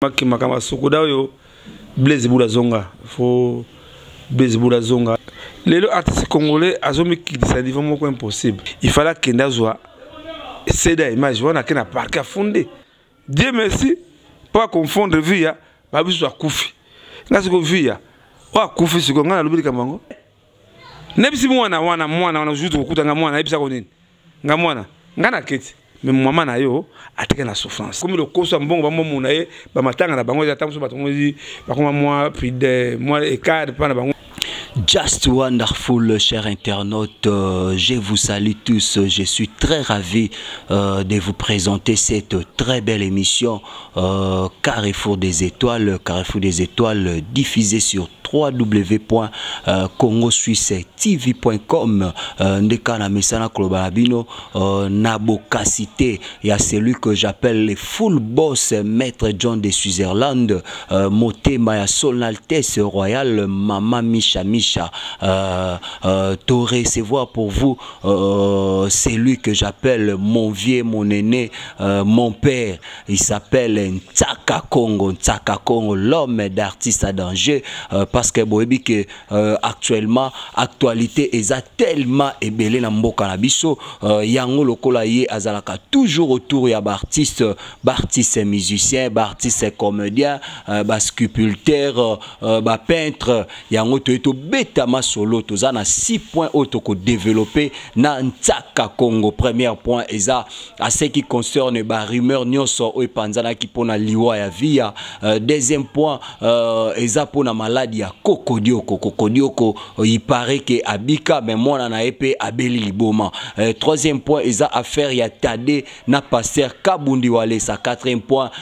Makambo ya sokoda oyo, Blaise Bula zonga, faut Blaise Bula zonga. Lelo artiste congolais azomikitisa niveau moko impossible. Il fallait akende azwa cd ya image wana, ake na parquet, afunde. Dieu merci, mpo aconfondre Viya, babiso akufi. Nga siko Viya oyo akufi, sikoyo ngai nalobi likambo yango, nayebisi mwana wana, mwana wana jour tokokuta nga mwana, nayebisako nini? Nga mwana nga na keti, me mama na yo atiki na souffrance, komi lokoso ya mbongo, bamomona ye bamatanga na bango eza ta mosusu, bato mozi bakoma mwa pide, mwa écart mpa na bango. Just wonderful, chers internautes, je vous salue tous. Je suis très ravi de vous présenter cette très belle émission Carrefour des Étoiles, Carrefour des Étoiles diffusée sur www.congoswissetv.com. Ndeka na mesana koloba na bino na bokasité ya celui que j'appelle le full boss, maître John de Switzerland, motema ya son altesse royale mama Misha Misha, to recevoir pour vous celui que j'appelle mon vieux, mon aîné, mon père. Il s'appelle Ntsaka Congo, Ntsaka Congo, l'homme d'artiste à danger, parce que boyebi que actuellement actualité eza tellement ebele na mboka na biso, yango lokola ye azalaka toujours autour ya baartiste, baartiste musicien, baartiste comédien, basculpteur, bapeintre. Yango toye tobeta masolo. Toza na 6 points oyo tokodévelopper na Ntsaka Congo. Premier point eza à ce qui concerne barumeur nyonso oyo epanzanaki mpona liwa ya Viya. Deuxième point eza mpona maladi ya Kokodioko. Kokodioko, il paraît que abika, mais mwana na ye mpe abeli liboma. Troisième point eza affaire ya Tade na pasteur Kabundi Walesa. Quatrième point,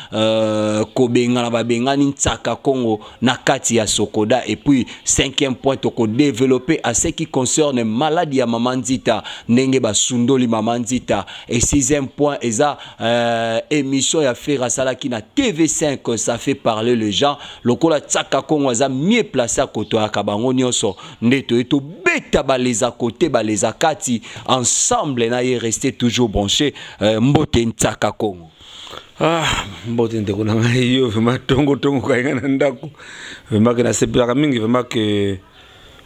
kobengana babengani Ntsaka Congo na kati ya Sokoda. Et puis cinquième point, tokodévelopper à ce qui concerne maladi ya mama Nzita, ndenge basundoli mama Nzita. Et sixième point eza émission ya Ferre asalaki na TV5, ça fait parler les gens. Lokola Tsaka Congo aza mieux placé akotoyaka bango nyonso, nde toye tobeta baleza kote baleza kati ensemble na ye. Rester toujours branché. Mbote Ntsaka Congo. Ah, mbote ndeko na ngai. Yo vraiment tongo tongo kayenga na ndako, vraiment ke nasepelaka mingi, vraiment ke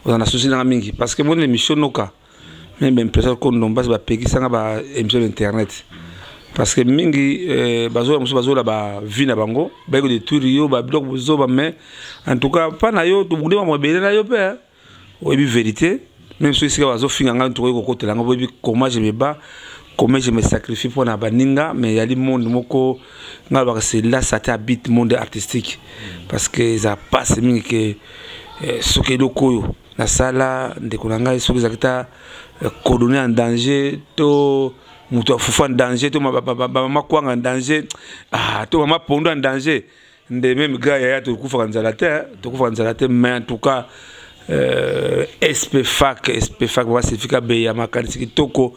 oza na souci nanga mingi, parce que moni émission noka même baimpression kondo mpasi bapekisanga ba émission d'internet, parce que mingi bazola mosusu bazola bavie na bango, bayei kodétruire yo babiloko bozoba. Mais en tout cas mpa na yo tobundema ebele na yo mpe oyebi vérité. Même soki esika bazofinga ngai, tokoki kokotela ngai, boyebi comment je me bats, comment je me sacrifie mpo na baninga. Mais yali monde moko ngai alobaka, c'est là ça te habite, monde artistique, parce que eza passe mingi ke soki eloko oyo nasala, ndeko na ngai, soki ezalaki ta cordonnier en danger, to moto afufu en danger, to bamama kwanga en danger, ah, to mama pondo en danger, nde même gars yaya tokufaka nzala te, tokufaka nzala te. Mais en tout cas SPFAC, SPFAC basifika beya makanisi kitoko,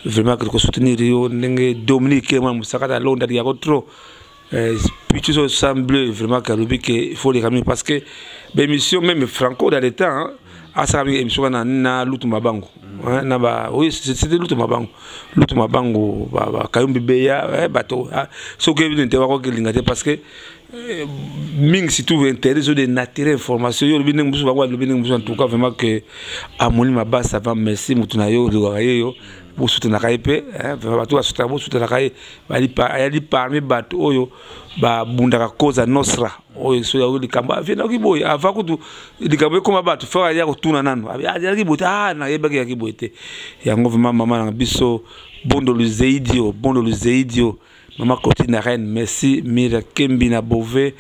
vraiment ke tokosoutenir yo ndenge Dominique mwana mosaka ta londa yako trop petit so semble vraiment kalobi ke il faut les ramener, parce que bémission même Franco dans le temps, hein, asala mingi émission wana na Lutu Mabango, na ba, oui, c'était Lutu Mabango, Lutu Mabango, ba Kayumbi Beya, bato soki oyebi nte wakokelinga te, parce que mingi surtout intérêt so de naturel information yo olobi ndenge mosusu, bango balobi ndenge mosusu. En tout cas vraiment que amoni mabasa va, merci. Motu na yo olingaka ye, yo bosutenaka ye mpe bato basutaka, bosutenaka ye, ayali parmi bato oyo babundaka cause nostra oyo. So likambo aviendaki boye, avant kutu likambo ekóma, bato fo aya kotuna nano azalaki boye te. Ah, nayebaki yaki boye te. Yango vraiment mama na biso Bondolu Zeidio, Bondolu Zeidio, mama Cotine na reine, merci. Mira Kembi na Beauvais,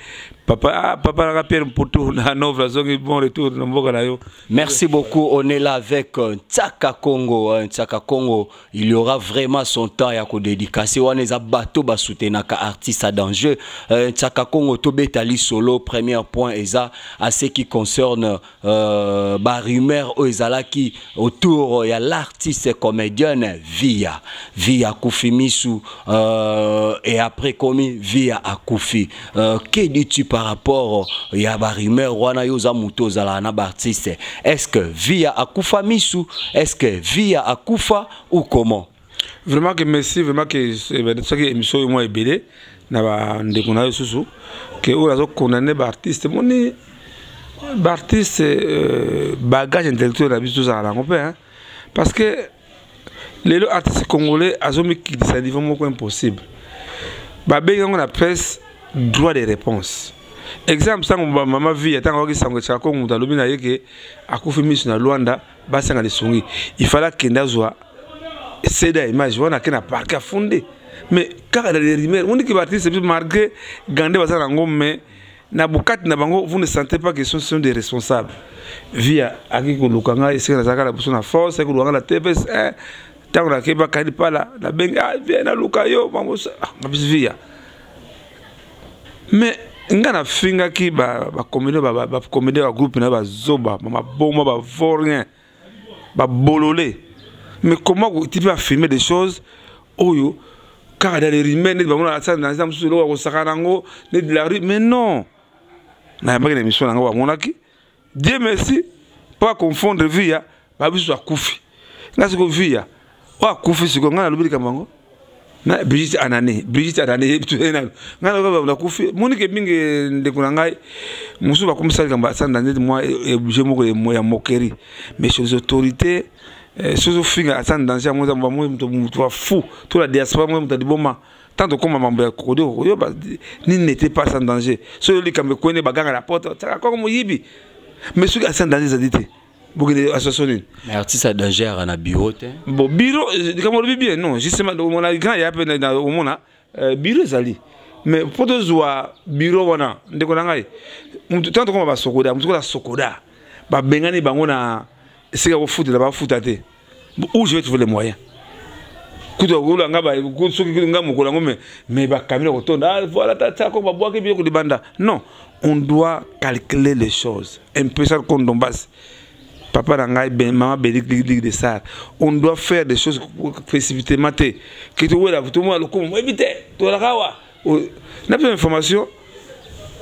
papa, ah, papa nanga Pierre Mputu na Hanovre azongi, bon retour na mboka na yo. Merci beaucoup. On est là avec Ntsaka Congo. Ntsaka Congo, il y aura vraiment son temps ya kodédicacer wana eza bato basoutenaka artiste à danger. Ntsaka Congo, tobetali solo. Premier point eza à ce qui concerne barumeur oyo ezalaki autour ya l'artiste comédienne Via. Via akufi misu, et après komi Via akufi. Que dis-tu par rapport ya barumeur wana? Yo oza moto ozalaka na baartiste. Est-ce que Via akufa misu? Est-ce que Via akufa ou comment? Vraiment que merci, vraiment que soki émission oyo mwa ebele. Na bandeko na yo lisusu ke oyo azokondane baartiste, moni baartiste, bagage intellectuel na biso tozala nango mpe, parce que lelo artiste congolais azomikitisa niveau moko impossible. Babengi yango na presse droit de réponse. Exemple, ntango mama Vie, ntango akoki sango etyaka Kongo, moto alobi na ye ke akufi miso na Lwanda, basanga lisungi, il fallait akende azwa cd ya image wana, ake na parquet, afunde. Mais kaka na les rumeurs, mondiki baartiste biso, malgré gande baza nango, mais na bokati na bango, vous ne sentez pas que ce sont des responsables. Via aki koluka ngai esika nazalaka na biso na force, aki koluka ngai na TVS. Ntango nakei, bakali pala, nabengi: "Ah, Via, naluka yo." Ngabisi Via, mais nga nafingaki bacomédien, bacomédien ya groupe na bazoba, bamaboma, bavaurien, babolole. Mais comment tu peux affirmer des choses oyo kaka dans les rumeurs, neti bango na mosusu eloko ya kosaka nango neti la rue? Mais non, nayambaki na émission nango, bamonaki. Dieu merci, mpo aconfondre Via, babiso akufi. Nga siko Via oyo akufi, sikoyo ngai nalobi likambo yango na Brigitte Anane. Brigitte Anane, ngai nakufi monike mingi. Ndeko na ngai mosusu bakomisa likambo asanda neti mwa objet moko ya moquerie. Mais chez les autorités, soki ofinga asa danger, yango moto ya fou to la diaspora, moto ya liboma. Tant tokóma mambo ya krokodile, koyoba nini n'était pas sans danger. Soki likambo ekwene, baganga na porte tiaka koko moyibi. Mais soki asa danger ezali te, bokende association nini? Mais artiste ya danger aka na bureau te. Bon, bureau, likambo olobi bien. Non, justement, omona grand ya mpe omona bureau ezali, mais mpo tozwa bureau wana, ndeko na ngai, tant tokóma basokoda, motu kola sokoda, babengani bango na esika kofutela, bafuta te. Où je vais trouver les moyens? Kutu olanga soki nga mokolo yango, mais bakamina kotonda. Ah, voilà, tatiako babwaki biloko libanda. Non, on doit calculer les choses un peu. Ça kondombasi, papa na ngai, mama Belik Ligue de Sar, on doit faire des choses précipitamment te, ke towela tomona lokumu moyebi te. Tolaka awa na biso information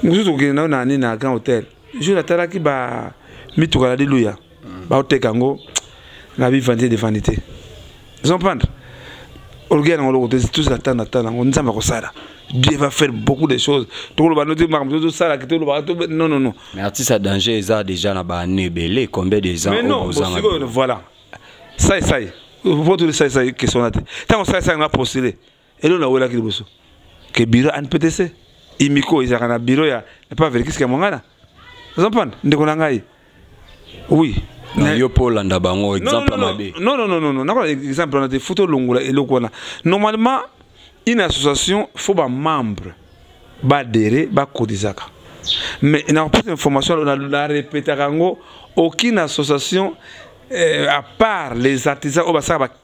mosusu, tokokende nayo na nini, na Grand Hôtel. Jour natalaki ba mituka na Liluya, baoteka yango na bi vanité de vanité. Comprendre orgueil nango loko te. Tozala tana tana yango, Nzambe akosala. Dieu va faire beaucoup de choses. Tokoloba no te, makambo tozosalaka, tolobaka, non, non, non. Mais artiste ya danger eza déjà na baane ebele, combien de ans? Mais non, sikoyo voilà, sai sai po toli sai sai question na te. Ntango sai sai nga postule, eloko nawelaki liboso ke bureau ANPTC imiko ezalaka na bureau ya pa Verckys ya Mongana. Ozomprendre, ndeko na ngai? Oui. Yo mpo olanda bango exemple mabe. Non, non, non, non, non, nakola exemple wana te. Faut tolongola eloko wana. Normalement, une association, faut bamembre baadhérer, bakodisaka. Mais nakopesa information, narepetaka yango: aucune association, à part les artisans oyo basalaka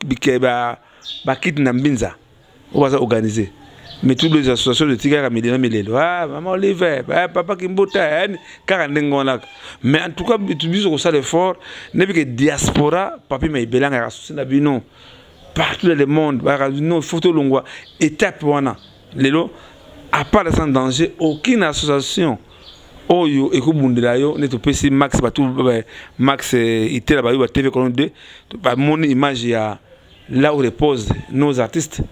bakiti na mbinza, oyo baza organisé. Mais toutes les associations de tikaka milelo milelo, ah, mama Olive, ah, papa Kimbuta, kaka ndenge wana. Mais en tout cas, biso kosala effort. Nayebi ke diaspora, papi maibelanga yaka susi na bino partout dans le monde. Non, il faut tolongwa étape wana. Lelo, à part sans danger, aucune association oyo ekobundela yo. Nde topesi Max batu, Max itela bayo ba TV Colonne 2, bamoni image ya là où reposent nos artistes.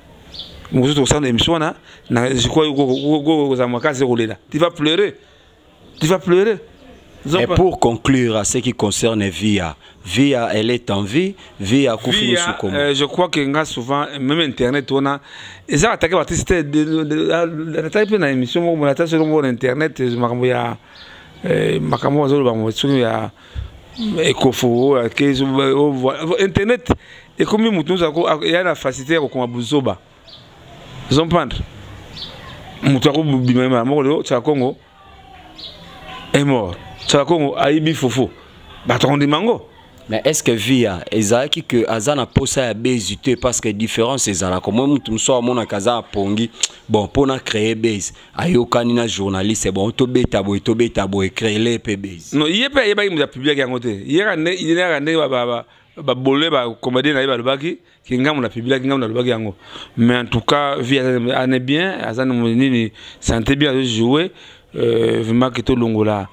Mosusu tokosala émission wana, je crois kozala makasi kolela. Tu vas pleurer, tu vas pleurer. Et pour conclure, à ce qui concerne Via, Via, elle est en vie, Via akufi? Je crois que nga souvent, même internet wana, eza attaqué artiste, natali mpe na émission moko, natali soki moko na internet, makambo ya makambo bazoloba soki ya ekofo. Internet ekomi, motu nyonso eya na facilité ya kokoma buzoba. Ozomprendre, moto akobima moko lelo, Tiaka Congo est mort, Tiaka Congo ayibi fufu, bato akondima yango. Mais est ce que Via ezalaki ke aza na posa ya base te? Parce que différence ezalaka moi, mutu mosusu amonaka aza na pongi, bon, mpona créer base, ayokani na journaliste: "Bon, tobeta boye, tobeta boye, créele mpe base." Non, ye mpe ayebaki moto apubliaki yango te. Ye kaka ndenge babolole, bacomédien na ye balobaki ke ngambo napubliaki, ngambo nalobaki yango. Mais en tout cas, Vie ane bien, aza nini, santé bien, azojouer vraiment ke tolongola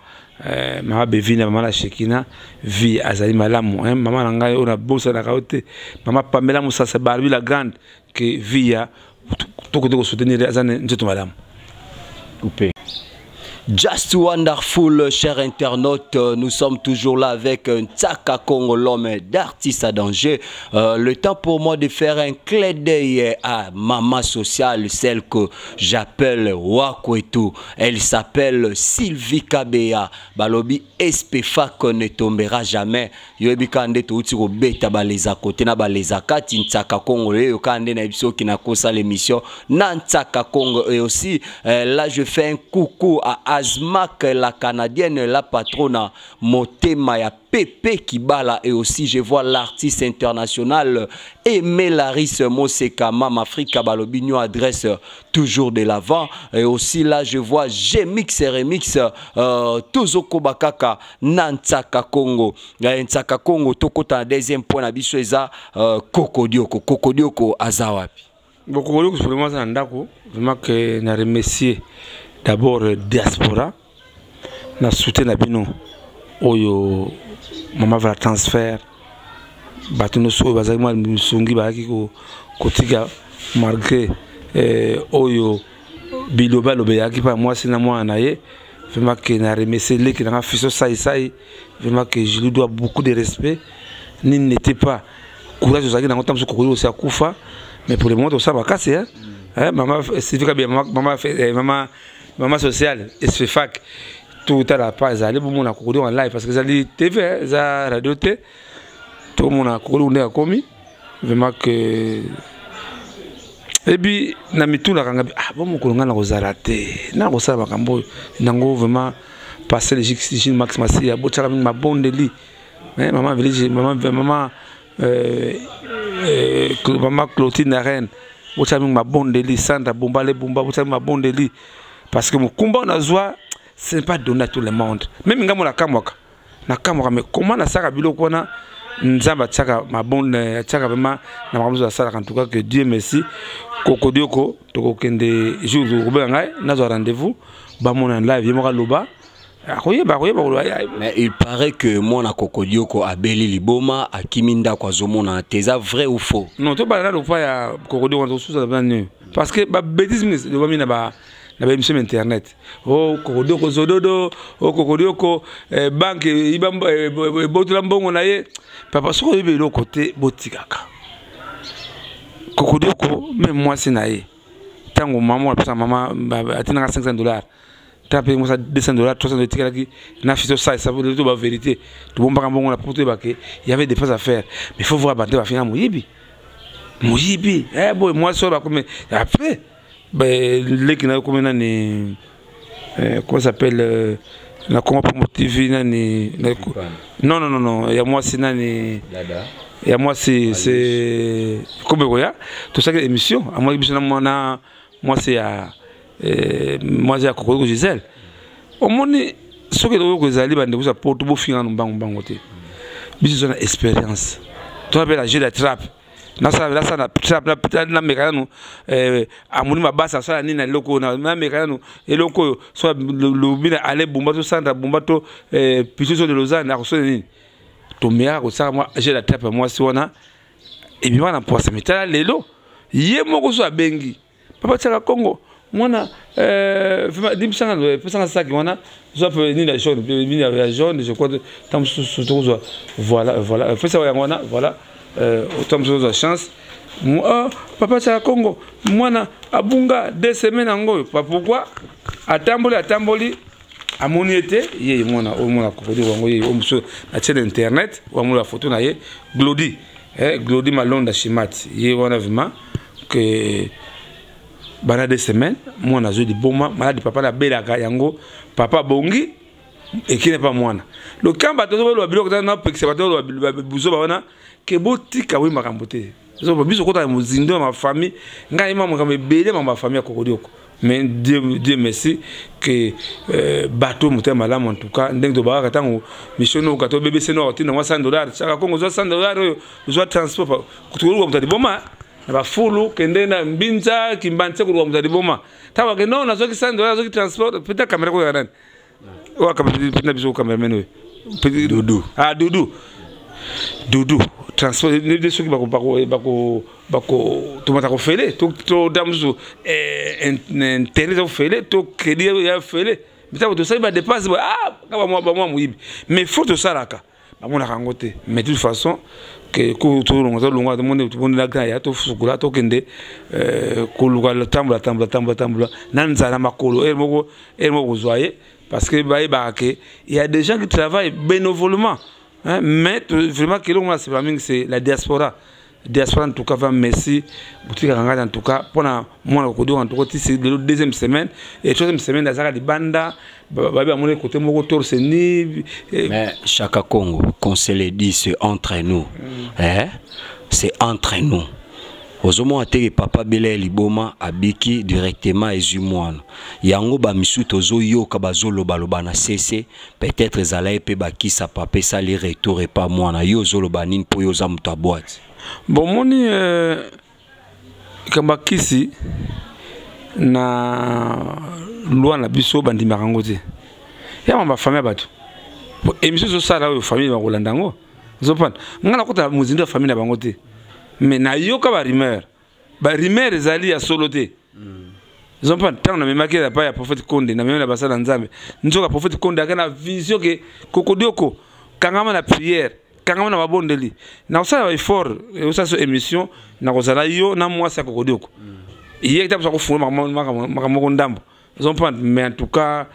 mama Bevina, mama na Shekina. Vie azali malamu, mama na ngai oyo nabosanaka yo te, mama Pamela Mosasa Barbi la grande, ke vie ya tokoki kosoutenir, aza nzoto malamu. Coupé. Just wonderful, chers internautes, nous sommes toujours là avec Ntsaka Congo, l'homme d'artiste à danger. Le temps pour moi de faire un clin d'œil à maman sociale, celle que j'appelle Wakwetu. Elle s'appelle Sylvie Kabea. Balobi SPFAC ne tombera jamais. Yoyebi kande touti kobeta baleza kote na baleza kati Ntsaka Congo oyo kande na biso ki na kosa l'émission na Ntsaka Congo. Et aussi là je fais un coucou à Azmak la canadienne, la patronne Motema ya Pepe Kibala. Et aussi je vois l'artiste international Aimé Laris Moseka Mama Afrika Balobi Nyo adresse toujours de l'avant. Et aussi là je vois Gmix Remix Tozoko Bakaka na Ntsaka Congo. Ntsaka Congo tokota na deuxième point na biso eza Kokodioko. Kokodioko aza wapi? Bon, Kokodioko vraiment za ndako, vraiment que na remercier d'abord diaspora na soutien na bino oyo mama va transfert bato nyonso oyo bazalaki mwa misungi bazalaki kotika malgré oyo biloba loba eyaki mpa mwasi na mwana na ye. Vraiment que na remercier leki nanga fiso sai sai, vraiment que je lui dois beaucoup de respect. Nini n'était pas courage ozalaki nango ntango mosusu Kokodi osi akufa, mais pour le moment tosala makasi, hein? Hein, mama Sylvie Kabila, mama, mama, eh, mama, mama sociale SPFAC totala pa ezali bomona Kokodi en live parce que ezali TV, hein, eza radio te, tomona Kokodi nde akomi. Vraiment que et puis na mitunaka nga ah bon mokolo nga na kozala te na kosala makambo oyo nango. Vraiment passer le Gilles Max Massia botiaka mingi mabondeli, hein, mama village, mama, mama mama Clotilde na reine botiaka mingi mabondeli, Sandra Bombale Bomba botiaka mingi mabondeli parce que mokumba nazwa, ce n'est pas donné à tout le monde. Même nga mo nakamwaka, nakamwaka, mais comment nasalaka biloko wana? Nzambe atiaka mabonde, atiaka vraiment na makambo nyonso asalaka. En tout cas que Dieu merci, Kokodioko tokokende jour kobenga ngai, nazwa rendez-vous, bamona live, ye moko aloba, akoyeba, akoyeba koloba. Mais il paraît que mwana Kokodioko abeli liboma, akimi ndako, azomona te. Eza vrai ou faux? Non, tobala na lofa ya Kokodioko tosusa nini, parce que babêtise mingi lobami na baémission internet: o Kokodioko zododo, o Kokodioko banque ebotola mbongo na ye. Papa, soki oyebi eloko te, botikaka Kokodioko. Me mwasi na ye, ntango mama apesa, mama atindaka 500 $, ta mpe mosa 200 $, 300 etikalaki na fiso salisa to bavérité. Tobombaka mbongo na po toyeba ke y avait des choses à faire, mais faut voir bante bafinga moyibi, moyibi. Boye mwasi oyo bakomi après leki na yo komi nani, comment s'appelle, na Congo Promo TV nani? Non, non, non, non, ya mwasi nani, ya mwasi c'est kombe koya. Tosalaki émission, amwaki biso na mwana mwasi ya mwasi ya Kokoyoko Gisele. Omoni soki eloko ezali, bandeko ya poto, bofinga nano mbango mbango te. Biso toza na expérience, tozapela jeu de trappe, nasala nasala trappe, nameka nanu amoni mabasa, asala nini na eloko oyo, nameka nanu eloko oyo. So lobi na ale Bumba to Sandra Bumba to piso so de Lausanne akosala nini, tomeyaka kosala mwa jeu de trappe ya mwasi wana ebima na poisa. Mitala lelo ye moko so abengi papa tiaka Congo mwana limbisanga, pesanga saki wana, zwa mpe nini ya jaune, nini ya jaune, je crois ntango mosusu tokozwa. Voilà, voilà, pesa yango wana, voilà, ntango mosusu ozwa chance. Papa tiaka Congo mwana abunga 2 semaines yango oyo. Pourquoi atamboli, atamboli, amoni ete ye mwana oyo, mwana Kokodi wango ye oyo mosusu atie na internet, wamona photo na ye, Glodi, Glodi Malonda Shimat, ye wana. Vraiment que bana 2 semaines mwana azwi liboma, maladi papa nabelaka yango, papa abongi ekini pa mwana lokamba. Bato ozoloba biloko napekisa bato oloba buzoba wana ke botika boyi makambo te. Biso kota ya mozindo ya mafamille, ngai ma makambo ebele, makambo ya famille ya Kokodioko. Mais Dieu, Dieu merci que bato motema malamu. En tout cas ndenge tobakaka ntango mission noka to BBC no atinda mwa 100 $, tiaka Kongo, ozwa 100 $ oyo, ozwa transport, tokoluka moto aliboma na bafulu, kende na Mbinza Kimbanse koluka moto aliboma. Ntango bakende no nazwaki 100 $, nazwaki transport, peut-être caméra koyaka nani oyo na biso, cameraman oyo. Dudu. Ah, Dudu. Doudou transport nde soki bako tomata kofele to da mosusu eh, internet eza kofele to crédit ya fele ntango tosali badepense ah, kaka bamwa moyibi, mais faut tosalaka, bamonaka yango te. Mais de toute façon ke tolonga, tolonga, tomoni, tomoni grand ya tosukola, tokende euh, koluka, tambola, tambola, tambola, tambola na nzala na makolo ere moko, ere moko kozwa ye, parce que bayebaka ke il y a des gens qui travaillent bénévolement, hein. Mais vraiment keloko mona sepela mingi, c'est la diaspora. Diaspora, en tout cas va, merci. Botikaka ngai en tout cas mpona mwana kokodioka. En tout cas tisi lelo deuxième semaine et troisième semaine azalaka libanda, babi bamoni côté moko torse ni. Mais Chaka Congo, qu'on se le dit, c'est entre nous, eh? C'est entre nous. Ozomona teke papa bela ya liboma abiki directement, ezwi mwana yango. Bamisu tozoyoka bazolobaloba na sese, peut-être ezala ye mpe bakisa papa esali retour epa mwana. Yo ozoloba nini mpo yo oza moto abwati? Bon, moni likambo ya kisi na loi na biso, bandimaka yango te. Ya mamba famille ya bato, émission ezosala oyo, famille bakolanda yango. Ozopana ngai nakota mozindo ya famille na bango te, mais nayoka barumeur. Barumeur ezali ya solo te. Ozopana ntango namemaki epai ya prophète Konde, namemi na basala Nzambe, nzoka prophète Konde aka na vision ke Kokodioko kangama na prière, kangama na mabondeli. Nakosala baeffort, osala so émission, nakozala yo na mwasi ya Kokodioko ye ta mosu akofungola makambo moko ndambo. Ozomprendre. Mais en tout cas,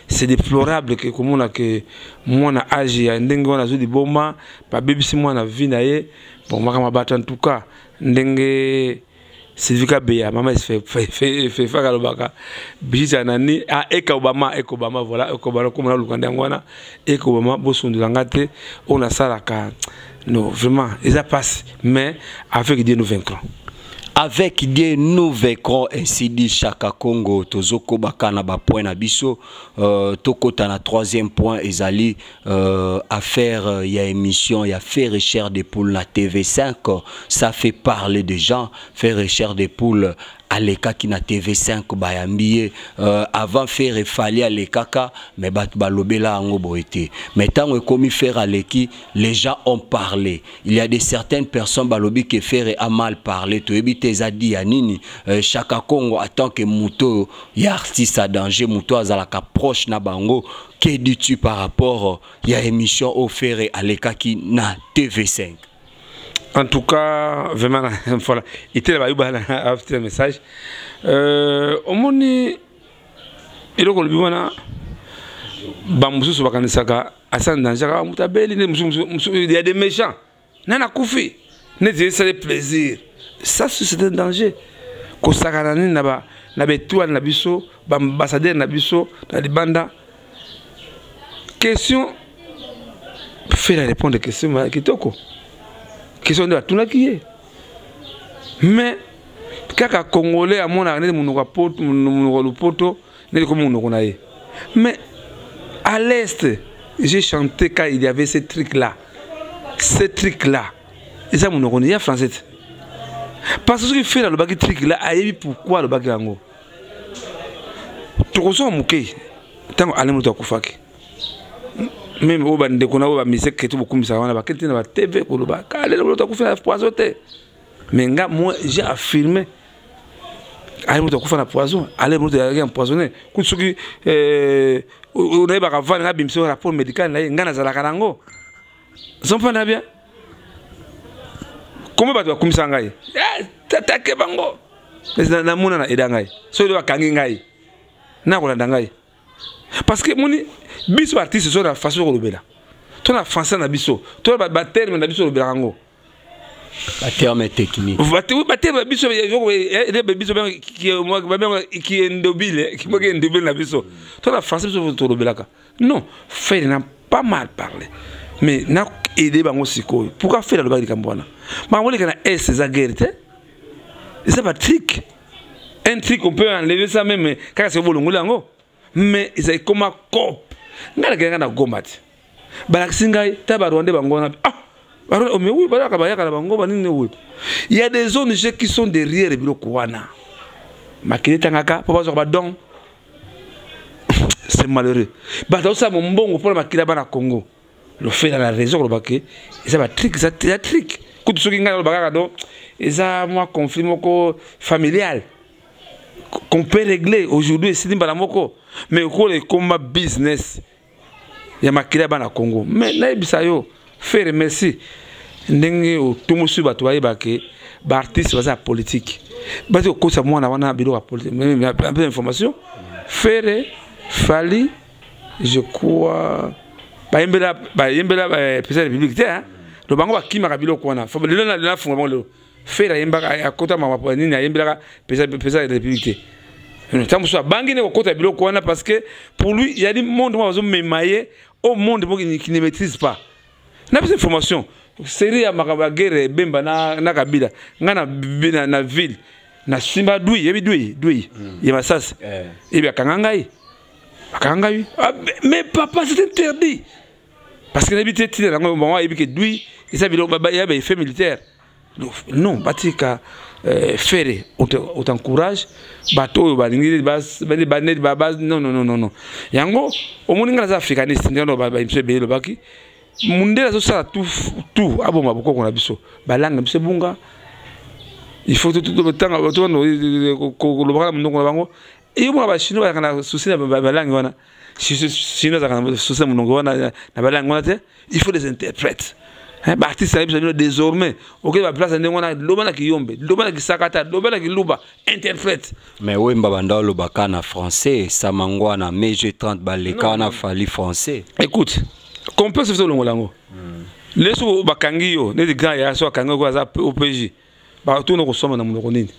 c'est déplorable ke komona ke mwana age ya ndenge wana azwi liboma, babebisi mwana vie na ye. Bon, makambo ya bato, en tout cas ndenge Sylvie Kabeya, mama Fefaka alobaka, Brigitte anani, ah, Eka Obama, Eka Obama, voilà, Eka Obama, komona luka nde wana Eka Obama. Bosundula nga te, oyo nasalaka, non, vraiment eza passe, mais avec Dieu nous vaincrons. Avec Dieu nous vaincrons, ainsi dit Chaka Congo. Tozokobaka na bapoint na biso, tokota na troisième point, ezali affaire ya émission ya Ferre Chair de Poule na TV5. Ça fait parler des gens. Ferre Chair de Poule alekaki na TV5, bayambi ye. Avant Ferre, Fally alekaka, mais bato balobela yango boye te. Mais ntango ekomi Ferre aleki, les gens ont parlé. Il y a de certaines personnes balobi que Ferre a mal parlé. Toyebi te eza di ya nini. Chaka Congo, en tant que moto ya artiste à danger, moto azalaka proche na bango, que dis-tu par rapport ya émission oyo Ferre alekaki na TV5? En tout cas, vraiment, voilà, était là, il un message. Omoni eloko olobi wana, bamosusu bakanisaka asa danger, kaka moto abeli nde mosusu. Il y a des méchants, nani akufi neti esali plaisir. Ça, c'est un danger. Kosakana nini na baétoile na biso, baambassadeur na biso na libanda. Question, Ferre répondre question kitoko, question nde batunaki ye. Mais kaka Congolais amonaka neti monoko ya lopoto, neti komi monoko na ye. Mais à l'est, j'ai chanté quand il y avait ce truc là, ce truc là eza monoko ya français te. Parce que soki Ferre alobaki truc là, ayebi pourquoi alobaki yango. Tokozonga moke, ntango ale moto akufaki, même oyo bandeko na oyo bamusike keto bokumisaka wana, bakei te na batv koloba kalelo moto akufi na poison te. Mais nga, moi, j'ai affirmé ale moto akufa na poison, ale moto azalaki empoisonné. Kutu soki nayebaka vane, nabimisa rapport médical na ye, nga nazalaka nango. Zompana bien komo bato bakumisa ngai, tatake bango namona na eda ngai. Soki bakangi ngai, nakolanda ngai, parce que moni biso baartiste so na façon kolobela to na français na biso to baterme na biso olobelaka yango. Baterme technique. Baterme na biso, biso babenga kiendobile, kiendobile na biso to na français biso tolobelaka. Non, Ferre n'a pas mal parlé, mais na aidé bango sikoyo. Pourquoi Ferre alobaki likambo wana? Makambo oleka na est eza guerre te, eza batrick. Un truc, on peut enlever ça même kaka soki bolongoli yango, mais ezali koma cope. Ngai nakendanga na Goma te, balakisi ngai ta Barwandais bango wana. Ah, mais oui, bayaka, bayaka na bango banini. Oui, il y a des ONG qui sont derrière biloko wana. Makili etangaka mpo bazwaka badon. C'est malheureux. Bato osala mombongo mpona makili ya bana Congo. Lofela na raison koloba ke eza ba trick, eza trick. Kutu soki ngai naloba kaka do eza mwa conflit moko familial qu'on peut régler aujourd'hui, esili mbala moko. Mais okola ekoma business ya makila ya bana Congo. Mais nayebisa yo, Ferre, merci ndenge otomosi bato bayeba ke baartiste baza ya politique, bazi kokosa mwana wana biloko ya politique. Information, Ferre, Fally, je crois, bayembela président de la République te, hein. Donc bango bakimaka biloko wana. Lelo nafunga bango. Lelo Ferre ayembaka, akota makambo nini, ayembelaka président de la République te. Ntango mosusu abangi nde kokota biloko wana, parce que pour lui il y a du monde moko bazomema ye au monde moko qui ne maîtrise pas. Na biso information, série ya makambo ya guerre ebemba na Kabila, ngai na ville nasimba dui, yebi dui ya masasi, ebi akanga ngai, akanga ngai. Ah, mais papa, c'est interdit, parce que nayebi te ntina yango. Bango ayebi ke dui eza biloko ya baeffet militaire. Non, batika Ferre, on t'encourage. Bato oyo balingi, non, non, non, non. Yango omoni, ngai naza africaniste. Ndenge babiso ebele elobaki, mundele azosala tout aboma bokoko na biso, balangue na biso ebunga. Il faut tanga kolobaka na monoko na bango. Iyo mona, bachinois bazalaka na souci na balangue wana, chinois azalaka na souci na monoko wana, na balangue wana te. Il faut des interprètes. Baartiste na biso bino désormais okoki baplace ndenge wana, loba na kiyombe, loba na kisakata, loba na kiluba, interprète. Mais Wemba banda olobaka na français, Samangwana, mai G30 baleka wana, Fally français. Écoute, complexe biso olongola yango. Leso bakangi yo neti grand ya so, akangi yo, aza OPJ, batuna kosomba na monoko nini?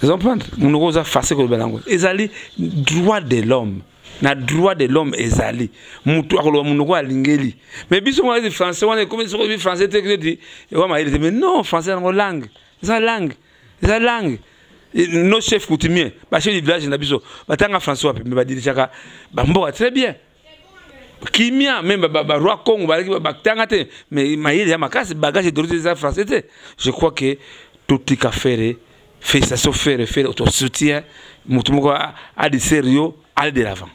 Comprendre, monoko oza facile koloba yango, ezali droit de l'homme. Na droit de l'homme ezali mutu akoloba monoko alingeli. Mais biso mwana eti français wana ekomi, soki oyebi français te, neti ewa mayele te. Mais non, français yango langue, eza langue, eza langue. Nos chefs coutumiers, bachef du village na biso, batanga français wapi? Mais badirigeaka bamboka très bien. Kimia, même baroi Congo balaki batanga te, mais mayele ya makasi, bagage d'origine eza français te. Je crois que totika Ferre. Félicitation Ferre, Ferre soutien motu moko adisser yo, aller de l'avant.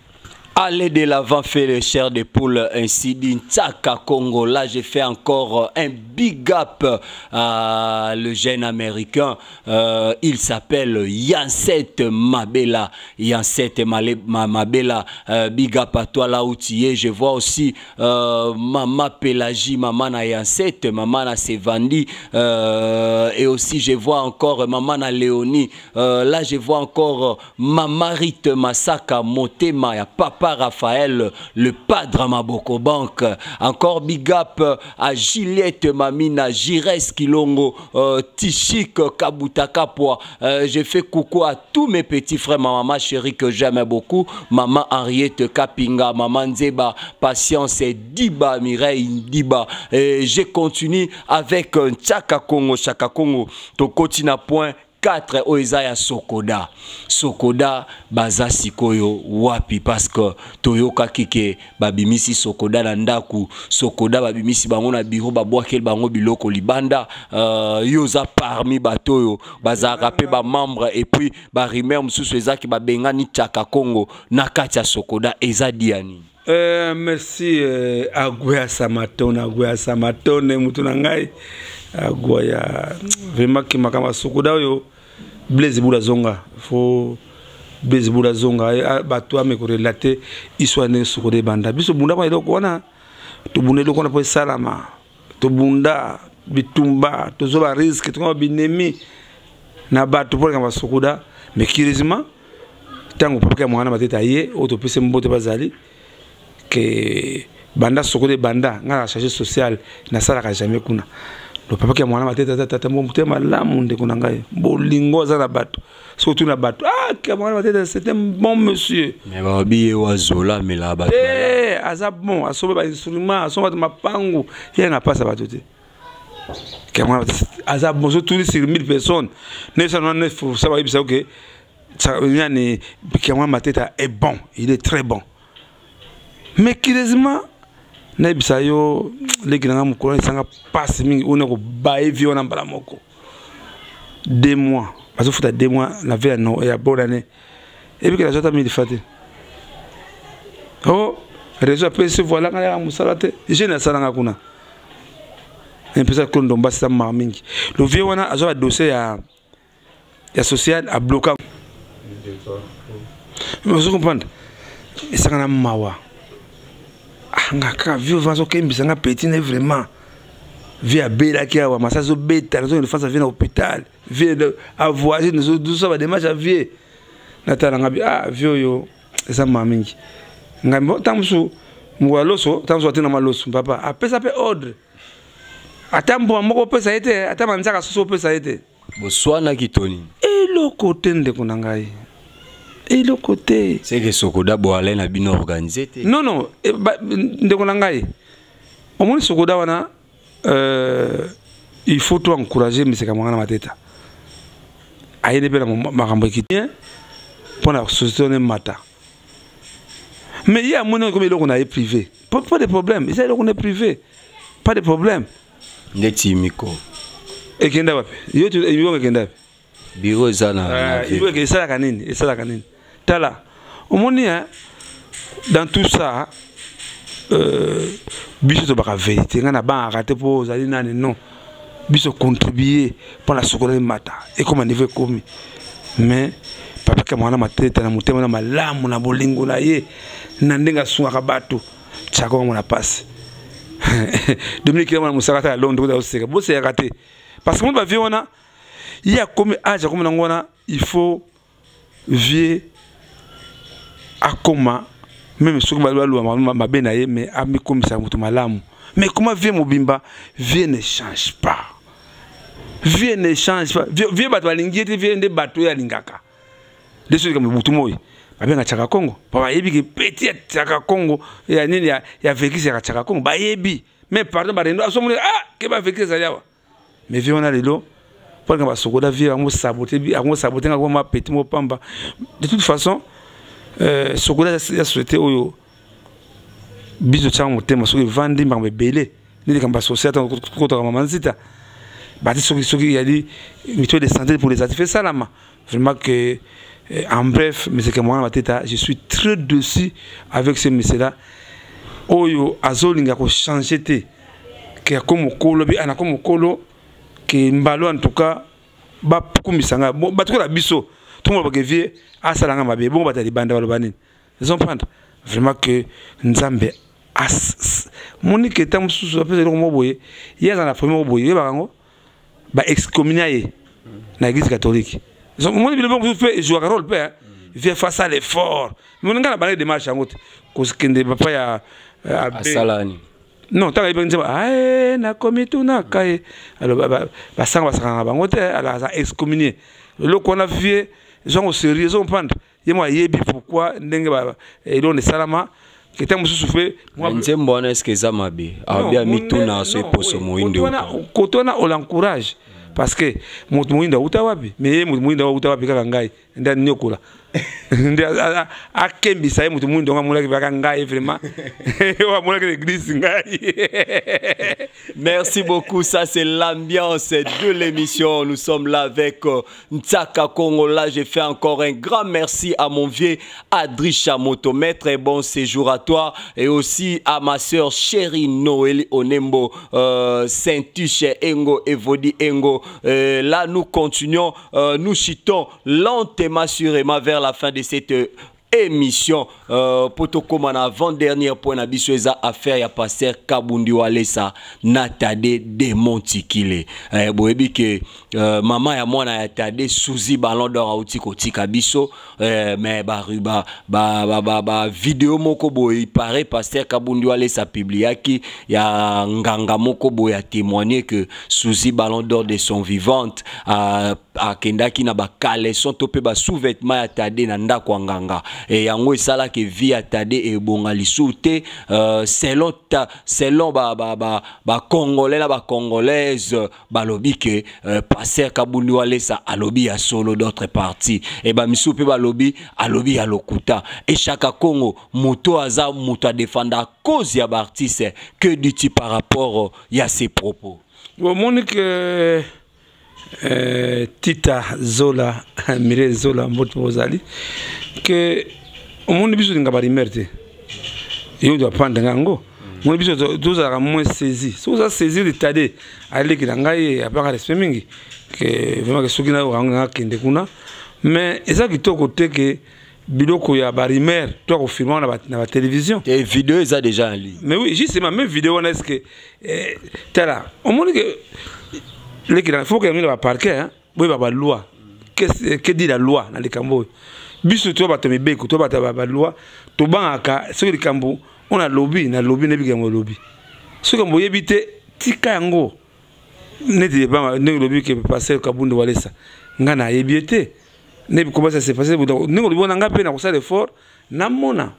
Aller de l'avant, fait le chair de poule, ainsi dit Tsaka Congo. Là, j'ai fait encore un big up à le jeune Américain. Il s'appelle Yanset Mabela. Yanset Mabela. Big up à toi là où tu es. Je vois aussi Mama Pélagie, Maman na Yanset, Maman na Sevandi. Et aussi, je vois encore Maman na Léonie. Là, je vois encore Mama Rite Masaka Motema, ya Papa Raphaël, le Padre Maboko Bank. Encore big up à Juliette Mamina, Jires Kilongo, Tichik Kabuta Kapwa. Je fais coucou à tous mes petits frères, ma maman chérie que j'aime beaucoup, maman Henriette Kapinga, maman Nzeba, Patience Diba, Mireille Diba. Et je continue avec Chaka Congo, Chaka Congo, Tokotina point 4 oyo eza ya Sokoda. Sokoda baza sikoyo wapi? Parce que toyokaki ke babimisi Sokoda na ndako, Sokoda babimisi bango na biro, babwakeli bango biloko libanda. Yo oza parmi bato oyo bazalaka mpe bamembre, et puis barumeur mosusu ezaki babengani Chaka Congo na kati ya Sokoda, eza dia nini? Merci. Agwea Samatone, Agwea Samatone, mutu na ngai Agwaya, vraiment ke makambo ya Sokoda oyo, Blaise Bula zonga, fo Blaise Bula zonga, bato ame korelate histoire ndenge Sokoda ebanda. Biso bunda mpo eloko wana, tobunda eloko wana mpo esalama, tobunda bitumba, tozwa barisque, tokoma binemi na bato mpo likambo ya Sokoda. Mais curieusement, ntango papa ya mwana matete aye oyo topesi mbote, bazali ke banda Sokoda ebanda, ngai na chargé social, nasalaka jamais kuna. Lo papa ya mwana matete aza tata mo motema malamu, ndeko na ngai, bolingo aza na bato. Soki otuna bato, ah, kia mwana matete, c'est un bon monsieur. Mais babi ye wazola amela bato. Eh, aza bon, asomba bainstrument, asomba bato mapangu, ye na mpasa bato te. Kia mwana aza bon. So tuni sur 1000 personnes, 999 bayebisa ke nani, kia mwana matete est bon, il est très bon. Mais curieusement, nayebisa yo, leki nanga, mokolo esanga mpasi mingi oyo nakobaye vie wana mbala moko. 2 mois bazofuta, 2 mois na vie ya bonne année, ebiki nazwa ata mille fa te. O Réseau apesi, voilà, ngai yaka mosala te, jeune asalanga kuna, mpesa Claude Ndomba, sisa maka mingi. Le vieux wana azwa badossier ya social, abloka. Ozo comprendre, esanga na mawa. Ah, nga kaka vieux azokembisa nga petit ne. Vraiment, vieux abelaki awa, masa azobeta, nazokende face vieux na hôpital, vieux avoyage, nazosala badémarche ya vieux. Natala nga bi, ah, vieux oyo eza mawa mingi. Ngai ntango mosusu mokolo ya loso, ntango mosusu atinama loso, papa apesa mpe ordre, ata mbuma moko opesa ye te, ata manzaka susu opesa ye te. Boswanaki to nini? Eloko te, ndeko na ngai, eloko te. Seke Sokoda boale na bino organise te? Non, ndeko na ngai, omoni Sokoda wana, il faut to encourager miseka mwanga na mateta ayende mpe na makambo ekiti mpo na société wana emata. Mais ye amoni ekomi eloko na ye privé, pas de problème, eza eloko na ye privé, pas de problème. Ndeti miko. Ekenda wapi? Yo yo ekenda wapi? Biro eza na Esalaka nini? Esalaka nini? Tala, omoni, hein, dans tout ça, biso tobaka vérité. Ngai nabangaka te mpo ozali nani. Non, biso contribue mpo na sokola emata, ekoma niveau ekomi. Mais papa ka mwana mateta na motema na malamu na bolingo na ye na ndenge asungaka bato, tiaka mona pasi. Dominique mwana mosaka ata ya Londres, oseka, boseyaka te, parce que mo bavieux wana, ye akomi age, akomi nango wana, il faut vieux akoma même soki baluba mabe na ye, mais amikomisa moto malamu. Mais comment vieux mobimba, vieux ne change pas, vieux ne change pas. Vieux, bato balingi ye te, vieux nde bato oyo alingaka nde soki butu moi babenga Tiaka Kongo, po bayebi ke petit ya Tiaka Kongo ya nini ya vekisi ya Tiaka Kongo, bayebi. Mais pardon, barendo asomoni, ah, ke bavekisi ezali awa. Mais vieux wana lelo mpo basokola vieux yango sabote, yango sabote nga koma petit moko pamba. De toute façon, sokola ya société oyo biso tiaka motema, soki evandi makambo ebele nde likambo ya social kotaka mama nzita bati, soki yali mutuelle de santé pour les actifs esalama. Vraiment que, en bref, monsieur Kamwana Mateta, je suis très déçu avec ce monsieur là oyo azolinga kochanger te, ke akomi mokolo bi ana komi mokolo ke mbalo. En tout cas, bakumisa nga bato kola biso tongo bake vieux asalanga mabe bongo, bato ya libanda baloba nini? Comprendre vraiment que Nzambe monike ntango mosusu apesa eloko moko boye, ye aza na premier moko boye, oyebaka yango, baexcommunia ye na Église catholique. Omoni biloko mosusu mpe ezwaka rôle mpe vieux face à l'effort. Moni ngai na bandaki démarche yango te, kokende papa ya Asalani. Non, ntango ayebi nzembo ae nakomi tunaka ye, alors basanga basakana na bango te, alors aza excommunié. Eloko wana vieux ezwango sérieux, ezocomprendre ye mo ayebi pourquoi ndenge eloko esalama keta mosusu mpe. Nzembo wana eske eza mabe? Abia mituna so eposo moyindo. Koto wana olencourage, parce que moto moyindo auta wapi? Mais ye moto moyindo auta wapi? Kaka ngai nde aniokola, nde akembisa ye. Moto moyindo ngo amonaki kaka ngai, vraiment oyo amonaki na église ngai. Merci beaucoup. Ça, c'est l'ambiance de l'émission. Nous sommes là avec Ntsaka Congo. Là, j'ai fait encore un grand merci à mon vieux Adrisha Motomètre. Et bon séjour à toi. Et aussi à ma soeur chérie Noël Onembo, Saint-Tuche Engo, Evodi Engo. Là, nous continuons, nous chutons lentement, sûrement vers la fin de cette émission. Poto koma na avant dernier point na biso, eza affaire ya pasteur Kabundi Walesa na Tade de Montikile. Boyebi ke mama ya mwana ya Tade, Suzy Ballon d'Or, auti kotika biso, mais ba ba ba ba, ba, ba vidéo moko boye, il paraît pasteur Kabundi Walesa publiaki ya nganga moko boye a témoigner que Suzy Ballon d'Or de son vivante akendaki na ba caleçon to pe ba sous-vêtement ya Tade na ndako ya nganga, e yango esalaki vie ya Tade ebonga lisusu te. Selon ba Congolais na ba Congolaise, balobi ke pasteur Kabundi Walesa alobi ya solo, d'autres parties e bamisusu mpe balobi alobi ya lokuta. E Chaka Congo, moto aza moto adefenda cause ya baartiste, que dis-tu par rapport ya ces propos? Omoni ke Tita Zola, Mire Zola, mbote bozali ke omoni biso linga barumeur te. Yo doit prendre yango. Moi biso tozalaka moins saisi. Soki oza saisi de Tade aleki na ngai, apaka respect mingi ke vraiment ke soki nayoka yango nakende kuna, mais eza kitoko te ke biloko ya barimer to ya kofilma na batélévision. Te, vidéo eza déjà en ligne. Mais oui, justement, même vidéo wana, est ce que tala, omoni ke leki na faut ke yango na baparquet, hein, boyeba baloi. Que dit la loi na likambo oyo? Biso to bato mibeko, to bato ya baloi, tobangaka soki likambo oyo nalobi, nalobi nayebi yango. Olobi soki yango oyebi te, tika yango. Neti ndenge olobi ke pasteur Kabundu Walesa, ngai nayebi ye te. Ndebi comment ça s'est passé, ndenge olobi wana, ngai mpe nakosala effort namona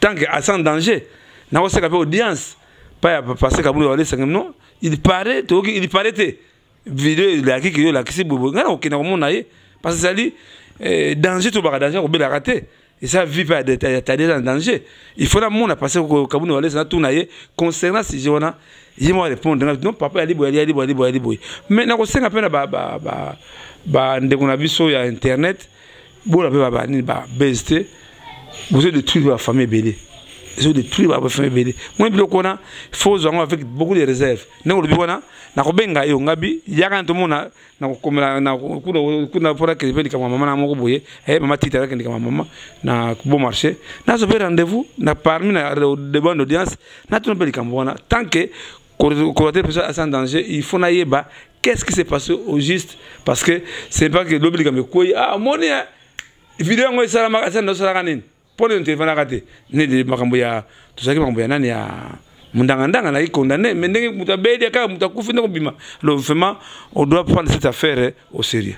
tant que sans danger, nakoseka mpe audience pa ya pasteur Kabundu Walesa. Non, il paraît, toyoki il paraît te, video elaki ke yo olakisi boye, ngai nakokenda komona ye parce que ezali danger. Tobaka danger, kobelaka te, eza vie mpe ya Tade eza na danger. Il faut namona pasteur Kabuni Walesa, natuna ye concernant sujet wana, ye moko répondre nga: non papa, yali boye, yali boye, yali boye, yali boye. Mais nakosenga mpe na bandeko na biso ya internet, bola mpe banini babase te, bozo détruire bafamille ebele, ezo détruire bafamille ebele. Moni biloko wana, faut ozwa yango avec beaucoup de réserve. Ndenge olobi wana, nakobenga yo, ngabi yaka na tomona, nakokomela kuna mpona kende mpe likambo ya mama na moko boye. Mama Tita akende likambo ya mama na bon marché, nazwa mpe rendez-vous na parmi na demande d'audience, natuna mpe likambo wana. Tant que coordonnateur personne sans danger, il faut nayeba qu'est-ce qui s'est passé au juste, parce que c'est pas que lobi likambo ekweyi, ah omoni video yango esalamaka, esala osalaka nini mpo nini telefonaka te. Nini makambo ya tozalaki, makambo ya nani ya mundangandanga naki condamné, mais ndenge moto abeli kaka, moto akufi, ndenge obima. Alors vraiment, on doit prendre cette affaire au sérieux.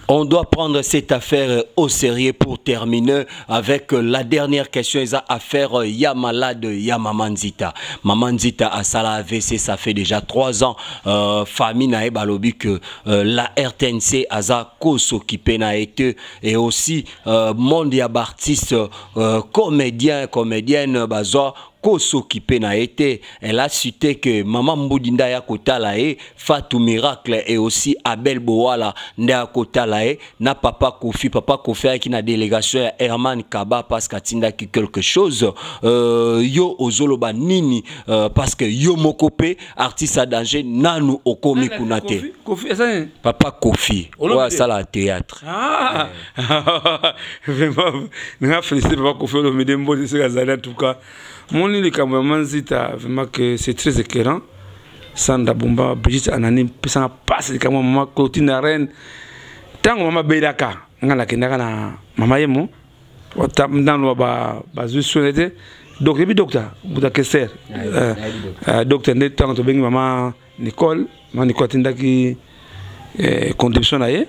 On doit prendre cette affaire au sérieux. Pour terminer avec la dernière question, eza affaire ya malade ya Maman Nzita. Maman Nzita asala AVC, ça fait déjà 3 ans. Famille na balobi que la RTNC aza ko s'occuper na été et aussi monde ya artiste comédien, comédienne bazo s'occuper na été. Elle a cité que Maman Mbudinda ya kotala ye, Fatou Miracle et aussi Abel Bowala nde ya kotala ye na papa Kofi. Papa Kofi aki na délégation ya Herman Kaba parce qu'atindaki quelque chose. Yo ozoloba nini parce que yo moko pe artiste à danger, nanu okomi kuna te? Papa Kofi oyo asala théâtre. Ah, vraiment nga félicité papa Kofi Olomide, mbote soki azali. En tout cas, moni likambo ya Manzita, vraiment que c'est très éclairant. Sandra Bumba, Brigitte Anani mpesanga mpasi. Likambo ya mama Clotine na reine, ntango mama abelaka, nga nakendaka na mama ye mo nano bazwi soin te. Donc yebi docteur moto akester, docteur nde ntango tobengi mama Nicole, mama Nicole atindaki contribution na ye.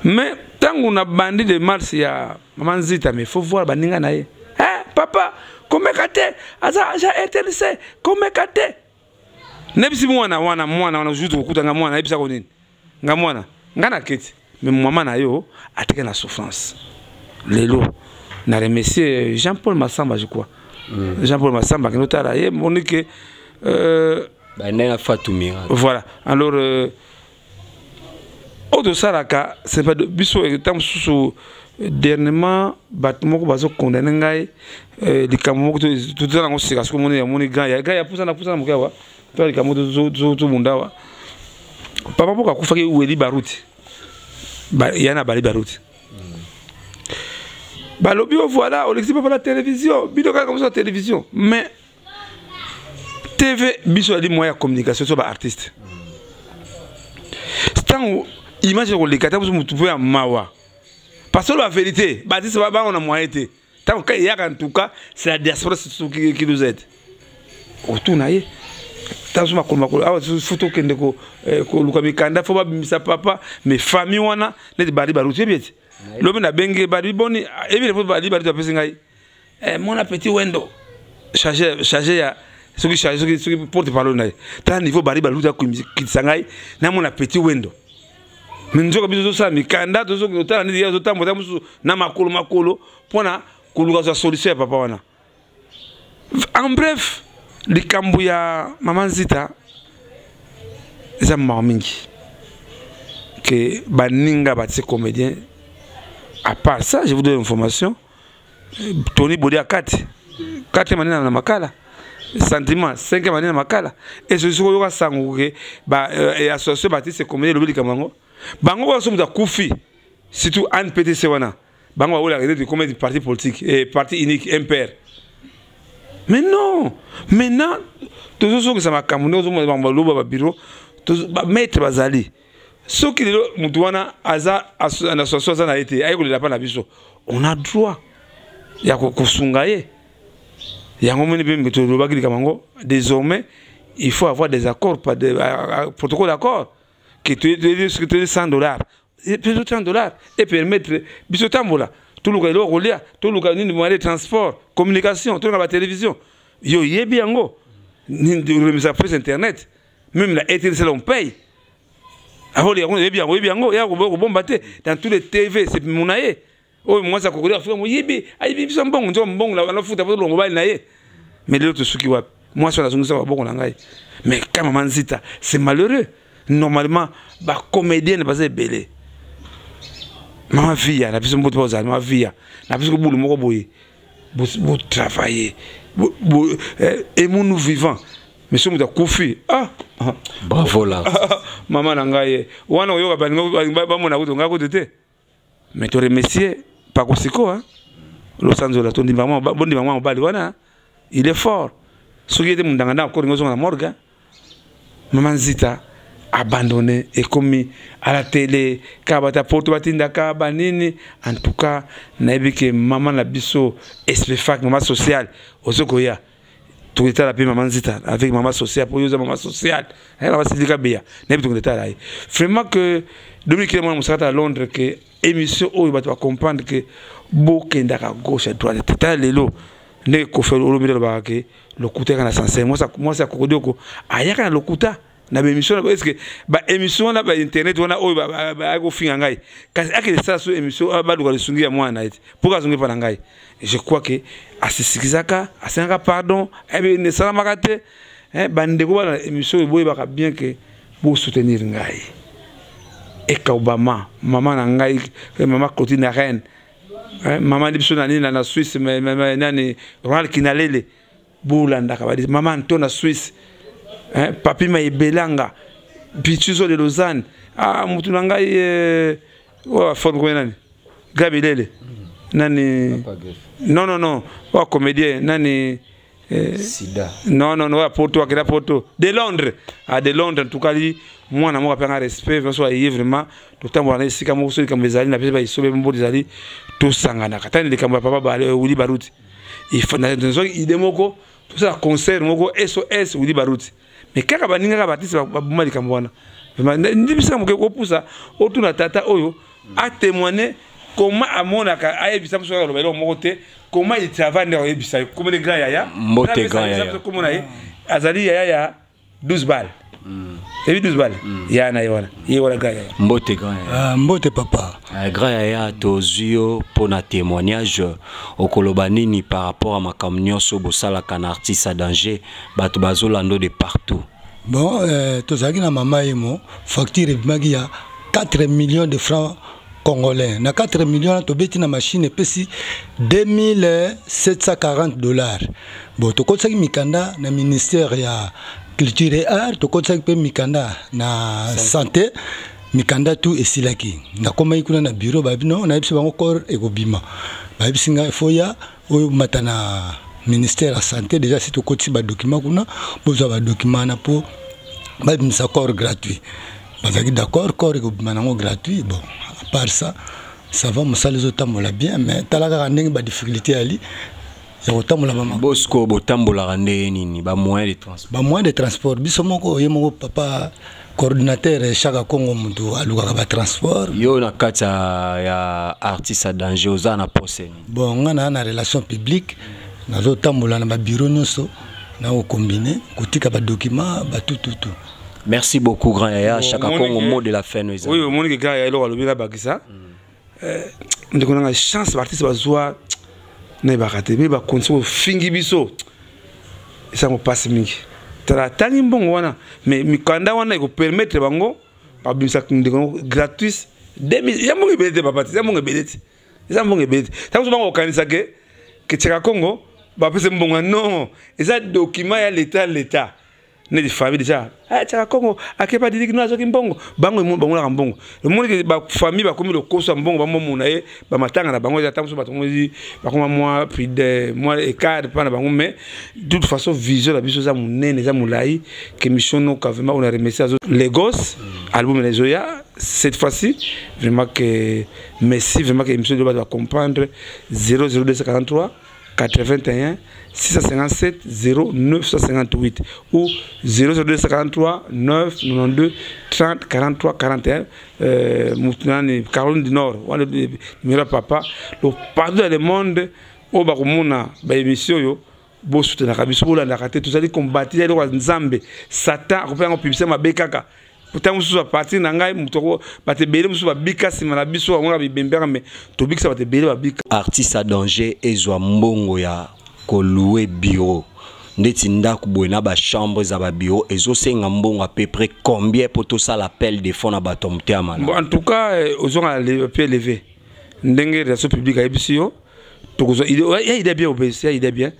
Mais ntango na bandi de mars ya mama Nzita, mais faut voir baninga na ye: papa, komeka te, aza agent RTNC, komeka te. Nayebisi mwana wana, mwana wana juste kokutanga mwana, nayebisako nini? Nga mwana nga na keti, mais mama na yo atiki na souffrance. Lelo na remercier Jean Paul Masamba, je crois. Jean Paul Masamba akende otala ye, moni ke Bandenge Fatou Miracle. Voilà. Alors oyo tosalaka, c'est pas biso. Ntango mosusu, dernièrement, bato moko bazokondane ngai likambo moko tozala yango sika. Soki omoni, amoni gan ya gan ya pusana pusana moke awa to likambo tobunda awa. Papa moko akufaki, Weli Baruti, ya na bali Baruti. Balobi o voilà, olekisi papa na télévision, bino kaka moso na télévision. Mais TV biso yali moyen ya communication so baartiste. Ntango image ekoleka, ntango mosu motu mpo ya mawa, parce que la vérité, baartiste bango na moyen te. Ntango ka eyaka, en tout cas c'est la diaspora surtout qui nous aide autour na ye. Ntango so makolo makolo awa, faut tokende koluka mikanda, faut babimisa papa. Mais famille wana neti bali Baruti, yebi ete lobi nabengi bali boni, ebi po bali Baruti apesi ngai mona petit Wendo chargé, chargé ya soki chargé, soki porte parole na ye. Tala niveau bali Baruti akitisa ngai, namona petit Wendo. Me nzoka biso tozosala mikanda, tozotala neti ye azotambola mosusu na makolo makolo mpona koluka zwa solution ya papa wana. En bref, likambo ya mama Nzita eza mawa mingi ke baninga batie comédien. À part ça, je vous donne information, Tony Bodi akati Quatrième année na Makala. Sentiment, cinquième année na Makala. Et soki soki oyoka sango ke ba association Baptiste comédien elobi likambo yango. Bango baso moto akufi. Surtout ANPTC wana. Bango baolaka neti comme parti politique et parti unique MPR. Mais non, maintenant tozozongisa makambo ndenge ozomona bango baloba ba bureau, ba maître bazali. Soki lelo motu wana aza na association aza na ye te, aye kolela mpa na biso, on a droit ya kosunga ye. Yango moni mpe tolobaki likambo yango, désormais il faut avoir des accords, pas de protocole d'accord que tu 100 $, biso 30 $ et permettre biso tambola, toluka eloko kolia, toluka nini, moyen de transport, communication, toluka batélévision. Yo yebi yango remisa plus internet, même la RTNC on paye avant yango. Yebi yango, yebi yango ya kobomba te. Dans tous les TV, c'est mona ye oyo mwasi akokolia afuka moyibi, ayibi biso mbongo, nzoka mbongo nafuta po tolongo mobali na ye. Mais lelo tosuki wapi? Mwasi wana azongisa maboko na ngai. Mais ka mama Nzita, c'est malheureux. Normalement bacomédienne baza ebele. Mama Via na biso, mbote bazala mama Via na biso, kobulu moko boye, botravailler, aimons-nous vivant. Mais soki moto akufi, ah. Bravo là. Mama na ngai wana, oyoka balingi bamona kutu ngai kutu te. Mais toremercier Pakosiko Losanzola, tondima bondima mwa mobali wana, il est fort. Soki ete mundanga nda akoringa ozonga na morgue. Mama Nzita abandonné, ekomi à la télé kaka bato ya poto batindaka banini. En tout cas nayebi ke mama na biso Espefac, mama sociale, ozokoya toketala mpe mama Nzita avec mama sociale, po yo oza mama sociale, mama Sidika Beya. Nayebi toketala ye vraiment que Dominique mwana mosakata ya Londres, ke émission oyo bato bacomprendre ke bokendaka gauche à droite te. Tala lelo ndenge Kofi Olomide alobaka ke lokuta yaka na sancer. Mwasi ya Kokodioko ayaka na lokuta na baémission. Est ce que baémission wana, bainternet wana oyo ayaki kofinga ngai, kasi akende sala so émission, baluka lisungi ya mwana na ye te mpo azongi mpa na ngai? Je crois ke asisikizaka, asengaka pardon, ayebi esalamaka te. Bandeko bana émission oyo, boyebaka bien ke bosoutenir ngai. Eka Obama, mama na ngai, mama Clotine Reine, mama biso na nini na Suisse, nani, Ronald Kinalele, bolandaka mama Anto na Suisse, papi Maebelanga Bituzo de Lausanne. Ah, mutu na ngai oyo aforme koye nani, Gabilele nani, non, non, non, oyo comédien nani? Sida. Non, non, non, oyo Poto, akenda Poto de Londres. Ah, de Londres. En tout cas li mwana moko apengaka respect vraiment. So aye vraiment, totambola na esika moko. So likambo ezali na biso, baisobe mboto ezali, tosanganaka. Tani likambo ya papa Wili Baruti, nazwaki idée moko, tosala concert moko SOS Wili Baruti. Mais kaka baningaka baartiste baboma likambo wana. Ndibisaka moke kopusa otuna tata oyo atémoigne comment amonaka, ayebisa biso. Kaka aloba eloko moko te, comment il travaille nde ayebisa ye. Komona grand yaya. Mbote, grand yaya. Komona ye azali yaya ya 12 balles, ebi 12 balles ya na ye wana, ye wana grand yaya. Mbote, grand yaya. Mbote, papa. Grand yaya, tozwi yo mpona témoignage. Okoloba nini par rapport à makambo nyonso bosalaka na Artiste à Danger? Bato bazolanda de partout. Bon, tozalaki na mama ye mo facture ebimaki ya 4 millions de francs congolais. Na 4 millions wana, tobeti na machine, epesi 2740 $. Bon, tokotisaki mikanda na ministère ya Culture et Art, tokotisaki mpe mikanda na santé, mikanda tu esilaki. Nakomaki kuna na bureau, bayebi no, nayebisi bango corps ekobima. Bayebisi ngai fo ya oyo mata na ministère ya Santé. Déjà si tokotisi badocument kuna, bozwa badocument wana mpo babimisa corps gratuit. Bazalaki d'accord, corps ekobima nango gratuit. Bon, à part ça, ça va, mosala ezotambola bien. Mais tala kaka ndenge badifficulté yali ya kotambola mama. Bosco, botambolaka ndenge nini? Bamoyen de transport? Bamoyen de transport, biso moko, ye moko papa coordinateur Chaka Congo moto alukaka batransport. Yo na kati ya Artiste à Danger, oza na poste nini? Bon, nga na relation publique, nazotambola na babureau nyonso, na kokombine kotika badocument batututu. Merci beaucoup, grand yaya Chaka Congo. Mot de la fin no eza? Oui, omoni ke grand yaya eloko alobi, nabakisa, ndeko nanga, chance baartiste bazwa nayebaka te. Me bakonsi ofingi biso, esango mpasi mingi. Tala, atangi mbongo wana, mais mikanda wana ekopermettre bango babimisa ndeko gratuit. Ya mbongo ebele te, papa te, eza mbongo ebele te, eza mbongo ebele te. Ntango so bango kokanisa ke Chaka Congo. Bapesa mbongo, non, eza document ya l'état, l'état neti famille déjà. Ah, Tiaka Kongo akepa didiki no azwaki mbongo, bango bangolaka mbongo. Omoni bafamille bakomi lokoso ya mbongo, bamomona ye bamatanga na bango, ata mosusu bato mozi bakoma mwa pride, mwa écart mpa na bango. Mais de toute façon, vision na biso eza monene, eza molai, ke mission noka. Vraiment, on a remercié azo Lagos, album na ezoya cette fois-ci. Vraiment que merci, vraiment que émission de bato bacomprendre. 00243 81 657 0958 ou 00243 9 92 30 43 41, nani, Caroline du Nord, wana numéro papa. Donc partout dans le monde oyo bakomona baémission oyo, bosutenaka biso, bolandaka te. Tozali kombati eloko ya Nzambe. Satan akopesa yango publicité mabe kaka. Ntango mosusu à partir na ngai, moto, bato ebele mosusu babika nsima na biso, bango bibembeka, me tobikisa bato ebele babika. Artiste à danger ezwa mbongo ya kolouer bureau ndeti ndako boye na bachambre eza babureau, ezosenga mbongo à peu près combien po tosala appel de fonds na bato ya motema? Bon, en tout cas, ozonga pe élevé ndenge relation publique ayebisi yo, tokozwa ya idée bien, obesi ya idée bien,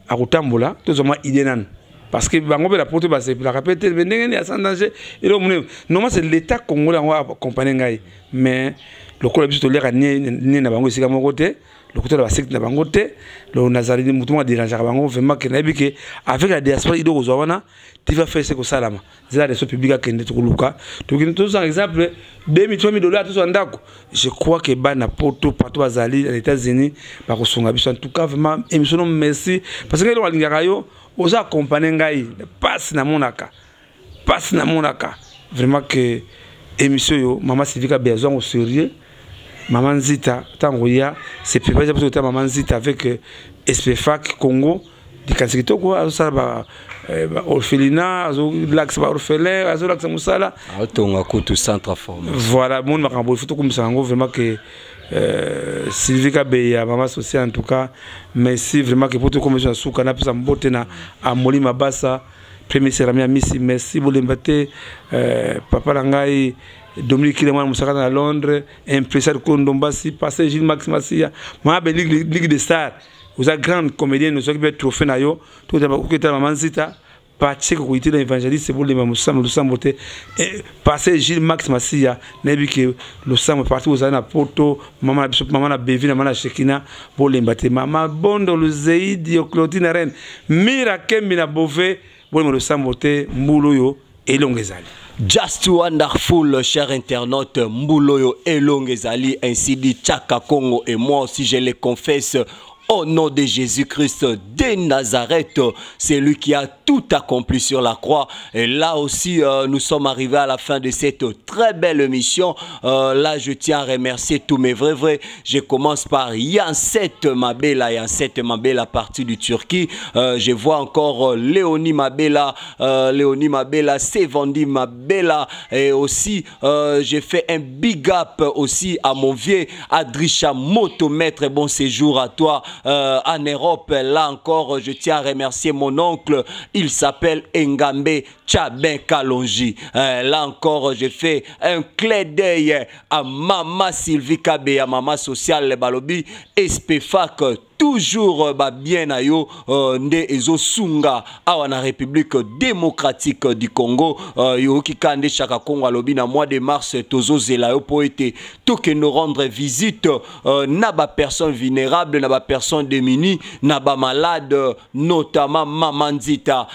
akotambola, tozwa mwa idée nanu, parce que bango mpe na poto basepelaka mpe te. Ndenge nini ya sans danger eloko monene? Normalement, c'est l'état congolais yango accompagne ngai, mais lokola biso toliaka nie na bango esika moko te, lokola na basecte na bango te, nazali motu moko adérangeaka bango. Vraiment ke nayebi ke avec la diaspora, idée kozwa wana tiva fait se kosalama. Nzela réseau public akende, tokoluka, tokende, tozwa exemple 2000, 3000 dollars, tozwa ndako. Je crois que bana poto partout bazali na États-Unis bakosunga biso. En tout cas, vraiment, émission no, merci, parce que eloko alingaka yo, oza accompagne ngai, mpasi namonaka, mpasi namonaka. Vraiment que émission oyo, mama Sylvie Kabe azwango sérieux. Mama Nzita, ntango ya c'est préparé biso kota mama Nzita avec SPFAC Congo, likanisi kitoko, azosala baorphelinat, azolakisa baorphelin, azolakisa mosala. Aotonga kutu centre formation. Voilà, moni makambo ifo tokumisa yango. Vraiment que Sylvie Kabeya, mama sociale, en tout cas merci. Vraiment que po tokomisa na suka, napesa mbote na Amoli Mabasa, premier serami ya misi, merci. Bolemba te, papa na ngai Dominique Kile, mwana mosaka na Londres, impresar Kondombasi, pasteur Gilles Max Masia, mama be Ligue de Star, oza grande comédienne, ozwaki mpe trophée na yo. Toketala mama Nzita Patrick koyitela évangéliste, bolemba mosambo, losambo te. Pasteur Gilles Max Masiya, nayebi ke losambo parti ozali na poto, mama na biso, mama na Bevi na mama na Shekina, bolemba te. Mama Bondo Luzeidi, Claudine Reine Mira Kembi na Bove, bolemba losambo te. Mbulu oyo elongo ezali. Just wonderful, cher internaute. Mbouloyo Elongezali, ainsi dit Chaka Congo. Et moi aussi, je le confesse. Au nom de Jésus-Christ de Nazareth, c'est lui qui a tout accompli sur la croix. Et là aussi, nous sommes arrivés à la fin de cette très belle émission. Là, je tiens à remercier tous mes vrais vrais. Je commence par Yanset Mabela, Yanset Mabela, partie du Turquie. Je vois encore Léonie Mabela, Léonie Mabela, Sevandi Mabela. Et aussi, j'ai fait un big up aussi à mon vieux Adrisha Motomètre. Bon séjour à toi en Europe. Là encore, je tiens à remercier mon oncle. Il s'appelle Engambe Tchabin Kalonji. Là encore, je fais un clin d'œil à Mama Sylvie Kabe, à Mama Sociale Balobi, SPFAC, toujours ba bien na yo nde ezosunga awa na République démocratique du Congo. Yoki kande Chaka Congo alobi na mois de mars tozozela yo po ete tokende rendre visite na ba personne vulnérable, na ba personne démunie, na ba malade, notamment Mama Nzita,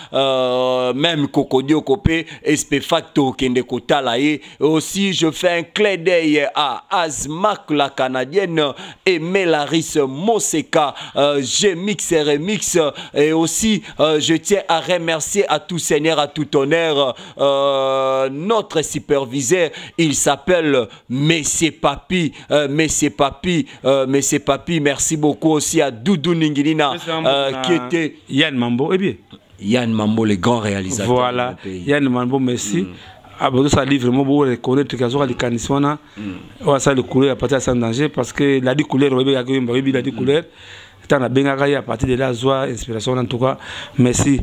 même Kokodio Kopé SPFAC tokende kotala ye. Aussi, je fais un clin d'œil à Azmak la canadienne et Melaris Moseka, G-Mix et Remix. Et aussi, je tiens à remercier à tout seigneur, à tout honneur, notre superviseur. Il s'appelle Messie Papi, Messie Papi, Messie Papi. Merci beaucoup aussi à Doudou Ningilina, qui était Yann Mambo, eh bien. Yann Mambo, le grand réalisateur. Voilà, Yann Mambo, merci. Ah, bon, ça livre, moi, pour reconnaître que Azora likanisi wana, oyo asala couleur à partir ya sans danger, parce que la di couleur oyebekaka, oyemba, oyebi la di couleur. Ntango nabengaka ye, à partir de là azwa inspiration wana. En tout cas, merci.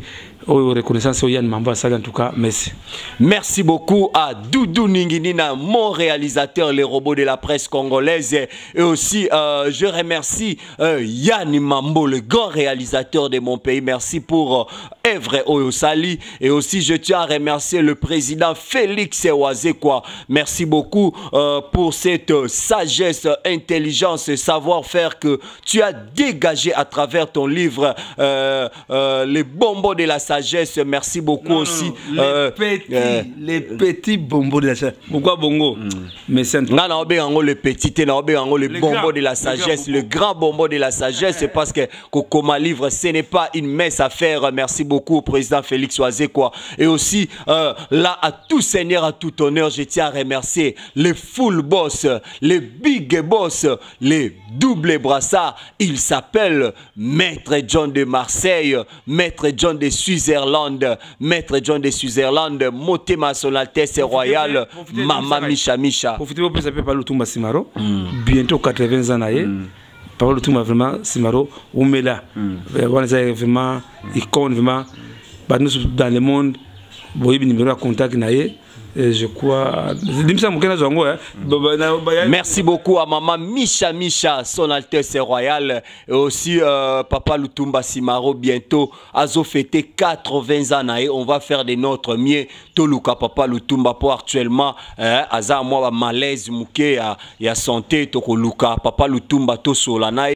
Oyo reconnaissance oyo Yann Mambo asali, en tout cas merci. Merci beaucoup à Doudou Ninginina, mon réalisateur, les robots de la presse congolaise. Et aussi, je remercie Yann Mambo, le grand réalisateur de mon pays. Merci pour œuvre oyo osali. Et aussi, je tiens à remercier le président Félix Wazekwa. Merci beaucoup pour cette sagesse, intelligence et savoir-faire que tu as dégagé à travers ton livre, Les bonbons de la sagesse. Merci beaucoup Non, aussi. non, non. Les petits bonbons de la sagesse. Pourquoi bongo? Mais c'est un Nga na obenga yango le petit te, na obenga yango le Le bonbon grand, de la le grand sagesse, bonbon. Le grand bonbon de la sagesse, c'est parce que kokoma livre, ce n'est pas une mince affaire. Merci beaucoup au président Félix Wazekwa. Et aussi, là, à tout seigneur, à tout honneur, je tiens à remercier les full boss, les big boss, les doubles brassards. Il s'appelle Maître John de Marseille, Maître John de Switzerland, Maître John de Switzerland, Motema son Altesse Royale, Profitez, Mama profitez. Misha Misha. Profitez pour s'appeler par Lutumba Simaro. Bientôt 80 ans na ye. Papa Lutumba vraiment Simaro umela. Wana eza vraiment icône vraiment. Ba nous dans le monde boyebi numéro ya contact na ye. Et je crois limisa moke nazwa yango, hein. Merci beaucoup à maman Misha Misha, son Altesse Royale, et aussi papa Lutumba Simaro, bientôt, azo fêter 80 ans, na ye. On va faire de notre mieux. Toluka papa Lutumba pour actuellement, aza mwa malaise muke ya santé, tokoluka papa Lutumba tosola na ye.